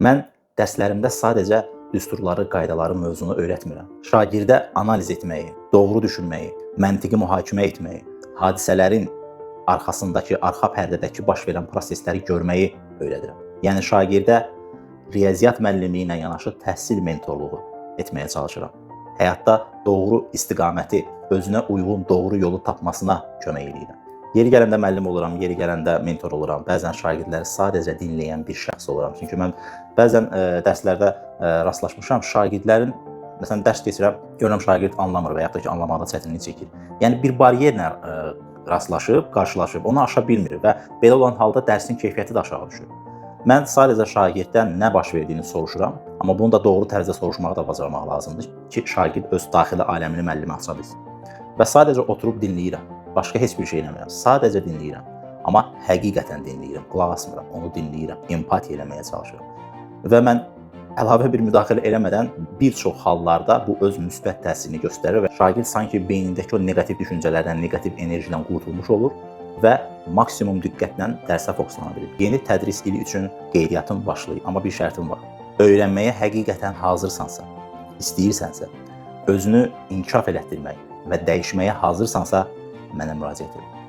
Mən dərslərimdə sadəcə düsturları, qaydaları, mövzunu öyrətmirəm. Şagirdə analiz etməyi, doğru düşünməyi, məntiqi mühakimə etməyi, hadisələrin arxasındakı, arxa pərdədəki baş verən prosesləri görməyi öyrədirəm. Yəni şagirdə riyaziyyat müəllimi ilə yanaşı təhsil mentorluğu etməyə çalışıram. Həyatda doğru istiqaməti, özünə uyğun doğru yolu tapmasına kömək eləyirəm. Yeri gələndə müəllim oluram, yeri gələndə mentor oluram. Bəzən şagirdləri sadəcə dinləyən bir şəxs oluram. Çünki mən bəzən dərslərdə rastlaşmışam, şagirdlərin məsələn dərs keçirəm, görürəm şagird anlamır və yaxud da ki, anlamaqda çətinlik çəkir. Yəni bir baryerlə rastlaşıb, qarşılaşıb, onu aşa bilmir və belə olan halda dərsin keyfiyyəti də aşağı düşür. Mən sadəcə şagirddən nə baş verdiyini soruşuram, amma bunu da doğru tərzdə soruşmağı da bacarmaq lazımdır ki, şagird öz daxili aləmini müəllimə aça bilsin. Və sadəcə oturub dinləyirəm. Başqa heç bir şey eləmirəm. Sadəcə dinləyirəm. Amma həqiqətən dinləyirəm, qulaq asmıram, onu dinləyirəm, empatiya eləməyə çalışıram. Və mən əlavə bir müdaxilə eləmədən bir çox hallarda bu öz müsbət təsirini göstərir və şagird sanki beynindəki o neqativ düşüncələrdən, neqativ enerjidən qurtulmuş olur və maksimum diqqətlə dərsə fokuslana bilir. Yeni tədris ili üçün qeydiyyatım başlayır, amma bir şərtim var. Öyrənməyə həqiqətən hazırsansa, istəyirsənsə, özünü inkişaf elətdirmək və dəyişməyə hazırsansa, mənə müraciət et.